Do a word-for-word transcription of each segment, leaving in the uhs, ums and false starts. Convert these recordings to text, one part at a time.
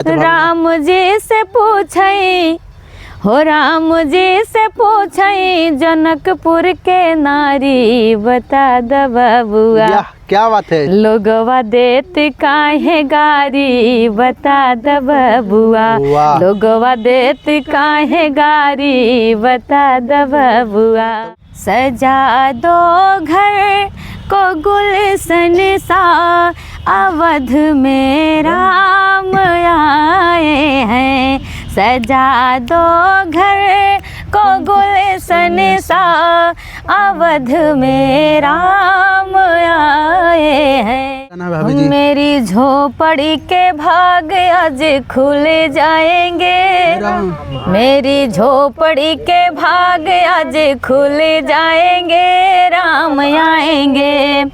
राम जी से पूछई, हो राम जी से पूछई, जनकपुर के नारी बता द बबुआ। वाह, क्या बात है। लोगवा देत काहे गारी बता द बबुआ। वाह। लोगवा देत काहे गारी बता द बबुआ। सजा दो घर को गुलशन सा, अवध में राम आए हैं। सजा दो घर को गुलशन सा, अवध में राम आए हैं। गाना भाभी जी। मेरी झोपड़ी के भाग आज खुल जाएंगे। राम। मेरी झोपड़ी के भाग आज खुल जाएंगे, राम आएंगे,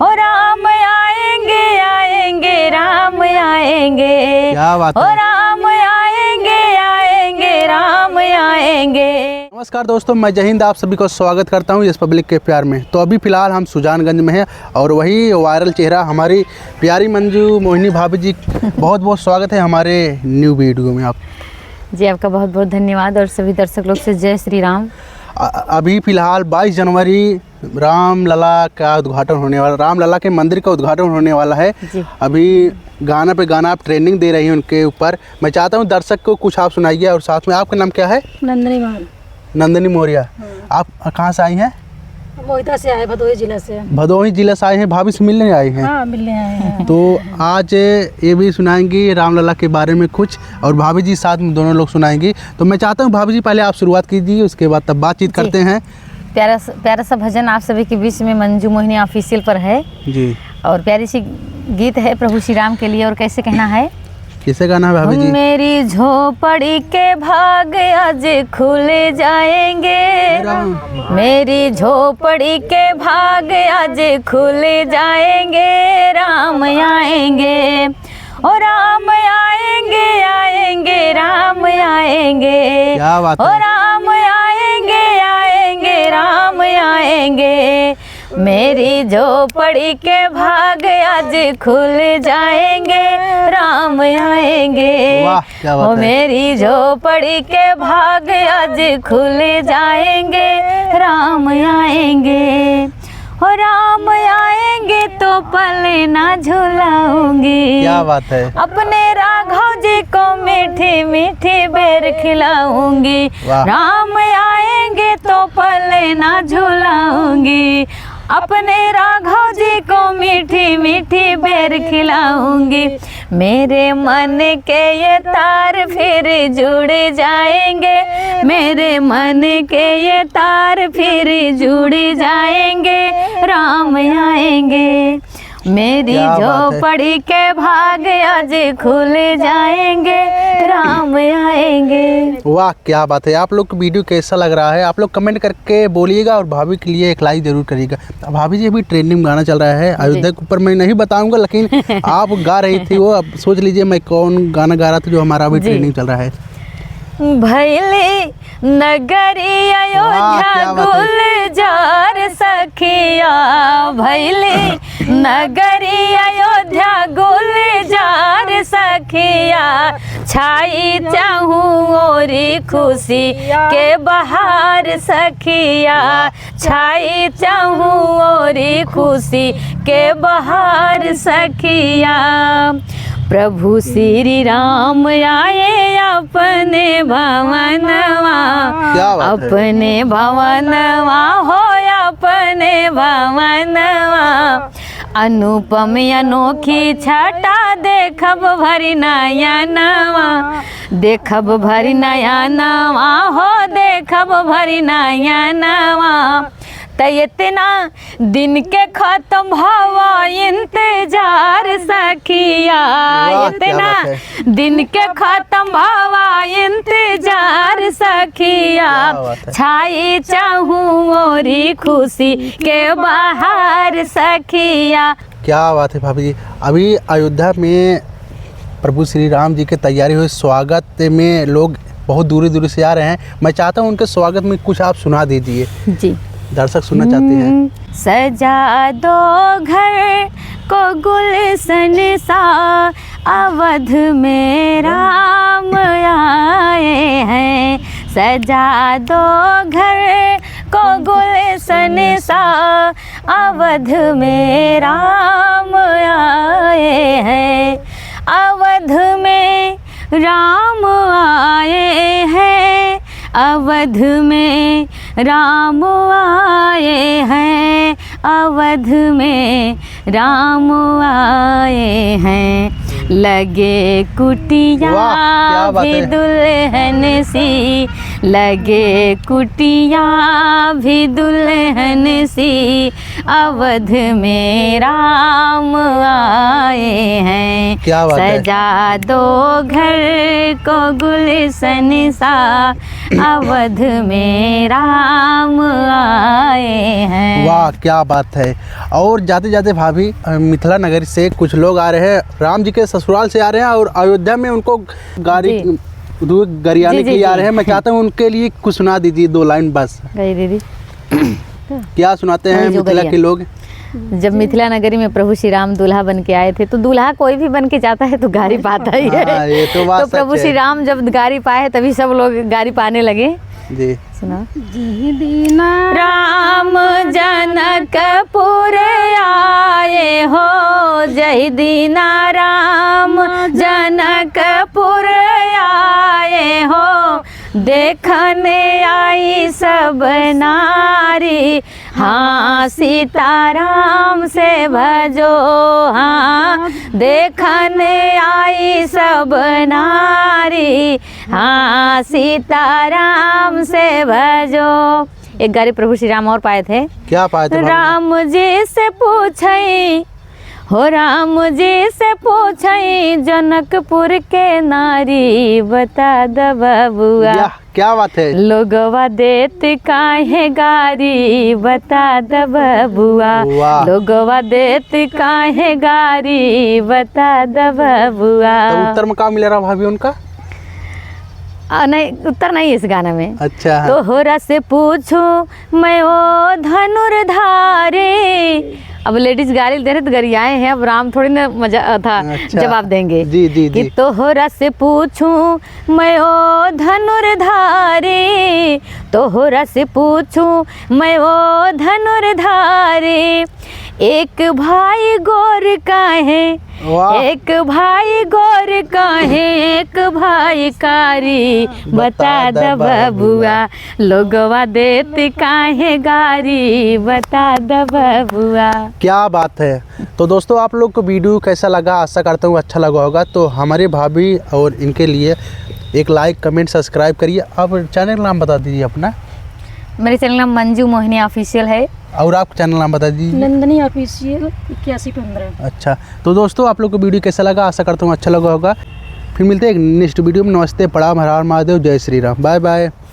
ओ राम आएंगे, आएंगे, राम आएंगे। क्या बात ओ है। राम आएंगे, आएंगे, राम आएंगे। नमस्कार दोस्तों, मैं जय हिंद, आप सभी को स्वागत करता हूं यस पब्लिक के प्यार में। तो अभी फिलहाल हम सुजानगंज में हैं और वही वायरल चेहरा हमारी प्यारी मंजू मोहिनी भाभी जी। बहुत बहुत स्वागत है हमारे न्यू वीडियो में आप। जी, आपका बहुत बहुत धन्यवाद और सभी दर्शक लोग से जय श्री राम। अ-, अभी फिलहाल बाईस जनवरी रामलला का उद्घाटन होने वाला, रामलला के मंदिर का उद्घाटन होने वाला है। जी। अभी गाना पे गाना आप ट्रेंडिंग दे रही हैं उनके ऊपर। मैं चाहता हूँ दर्शक को कुछ आप सुनाइए और साथ में आपका नाम क्या है? नंदिनी मान। नंदिनी मौर्य। हाँ। आप कहाँ से आई हैं? मोहिता से आए, भदोही जिला से। भदोही जिला से आए हैं, भाभी से मिलने आए हैं? हाँ, मिलने आए हैं। तो आज ये भी सुनाएंगी रामलला के बारे में कुछ, और भाभी जी साथ में दोनों लोग सुनाएंगी। तो मैं चाहता हूँ भाभी जी पहले आप शुरुआत कीजिए, उसके बाद तब बातचीत जी। करते हैं। प्यारा स-, प्यारा सा भजन आप सभी के बीच में मंजू मोहिनी ऑफिशियल पर है। जी। और प्यारी सी गीत है प्रभु श्री राम के लिए। और कैसे कहना है? कैसे गाना है भाभी जी? मेरी झोपड़ी के भाग आज खुल जाएंगे। राम। मेरी झोपड़ी के भाग आज खुल जाएंगे, राम आएंगे, ओ राम आएंगे, आएंगे, राम आएंगे। क्या बात ओ है। राम आएंगे, आएंगे, राम आएंगे। मेरी झोपड़ी के भाग आज खुल जाएंगे, राम आएंगे। वाह, क्या बात ओ है। मेरी झोपड़ी के भाग आज खुल जाएंगे, राम आएंगे। हो राम आएंगे तो पलना झुलाऊंगी। क्या बात है। अपने राघव जी को मीठी मीठी बेर खिलाऊंगी। वाह। राम आएंगे तो पलना झुलाऊंगी, अपने राघव जी को मीठी मीठी बेर खिलाऊंगी। मेरे मन के ये तार फिर जुड़ जाएंगे, मेरे मन के ये तार फिर जुड़ जाएंगे, राम आएंगे। मेरी क्या बात है। झोपड़ी के भाग आज खुल जाएंगे, राम आएंगे। वाह, क्या बात है। आप लोग को वीडियो कैसा लग रहा है, आप लोग कमेंट करके बोलिएगा और भाभी के लिए एक लाइक जरूर करिएगा। अब भाभी जी, अभी ट्रेंडिंग गाना चल रहा है, जी। अयोध्या के ऊपर मैं नहीं बताऊंगा, लेकिन आप गा रही थी वो। अब सोच लीजिए मैं कौन गाना गा रहा था जो हमारा अभी जी। ट्रेंडिंग चल रहा है। भैली नगरी अयोध्या वाह, क्या बात है। गुलजार सखिया, भैली नगरी अयोध्या गुलजार सखिया, छाई चाहूं ओरी खुशी के बहार सखिया, छाई चाहूं ओरी खुशी के बहार सखिया। प्रभु श्री राम आए अपने भवनवा, क्या बात है। अपने भवनवा हो, अपने भवनवा। अनुपम अनोखी छटा देखब भरि नयनवा, देखब भरि नयनवा हो, देखब भरि नयनवा। त इतना दिन के खत्म भवा इंतजार सखिया, वाह, क्या इतना बात है। दिन के खत्म भवा इंतजार सखिया, क्या बात है। छाई चाहूं ओरी खुशी के बहार सखिया। क्या बात है भाभी जी। अभी अयोध्या में प्रभु श्री राम जी के तैयारी हुई, स्वागत में लोग बहुत दूरी दूरी से आ रहे हैं। मैं चाहता हूँ उनके स्वागत में कुछ आप सुना दीजिए। जी। दर्शक सुनना चाहते हैं। हम्म, सजा दो घर को गुलशन सा, अवध में राम आए हैं, सजा दो घर को गुलशन सा। अवध में राम आए हैं, अवध में राम आए हैं, अवध में राम आए हैं, अवध में राम आए हैं। लगे कुटिया वाह, क्या बात भी है। दुल्हन सी, लगे कुटिया भी दुल्हन सी, अवध में राम आए हैं। क्या बात है। सजा दो घर को गुलशन सा, अवध में राम आए हैं। वाह, क्या बात है। और जाते जाते भाभी, अ, मिथिला नगरी से कुछ लोग आ रहे हैं, राम जी के ससुराल से आ रहे हैं और अयोध्या में उनको गारी, जी। दो गरियाने जी, के जी, लिए आ जी। रहे हैं। मैं चाहता हूँ उनके लिए कुछ सुना दीजिए, दो लाइन बस। गई दीदी। क्या सुनाते हैं वही जो मिथिला गरिया। के लोग? जब मिथिला नगरी में प्रभु श्री राम दूल्हा बन के आए थे, तो दूल्हा कोई भी बन के जाता है तो गारी पाता ही है। हाँ, ये तो बात तो प्रभु सच है। श्री राम जब गारी पाए, तभी सब लोग गारी पाने लगे। जी। सुनाओ। जिहि दीना राम जनकपुर आए हो, जहि दीना राम जनकपुर आए हो, देखने आई सब नारी, हाँ, सीताराम से भजो, हाँ, देखने आई सब नारी, हाँ, सीताराम से भजो। एक गारी प्रभु श्री राम और पाए थे। क्या पाए थे भाभी? राम जी से पूछई, हो राम जी से पूछई, जनकपुर के नारी बता द बबुआ। या, क्या बात है। लोगवा देत काहे गारी बता द बबुआ। वाह। लोगवा देत काहे गारी बता द बबुआ। तो उत्तर में का मिला रहा भाभी उनका? आ, नहीं, उत्तर नहीं इस गाना में। अच्छा, हाँ। तोहरा से पूछूं मैं ओ धनुर्धारी। अब ladies गारी दे रहे तो गरियाए हैं, अब राम थोड़ी ना मजा, अ, था, अच्छा। जवाब देंगे। जी, जी, कि जी। तोहरा से पूछूं मैं ओ धनुर्धारी, तोहरा से पूछूं मैं ओ धनुर्धारी, एक भाई गोर काहे, वाह। एक भाई गोर काहे, एक भाई कारी, बता द बबुआ, लोगवा देत काहे गारी, बता द बबुआ। क्या बात है। तो दोस्तों, आप लोग को video कैसा लगा? आशा करता हूँ अच्छा लगा होगा। तो हमारे भाभी और इनके लिए एक like, comment, subscribe करिए। आप channel नाम बता दीजिए अपना। मेरे channel नाम मंजू मोहिनी official है। और आप channel नाम बता दीजिए। नंदनी official इक्यासी पन्द्रह। अच्छा, तो दोस्तों, आप लोग को video कैसा लगा? आशा करता हूँ अच्छा लगा होगा। फिर मिलते हैं एक next video में। नमस्ते, प्रणाम, हर हर महादेव, जय श्री राम, bye bye।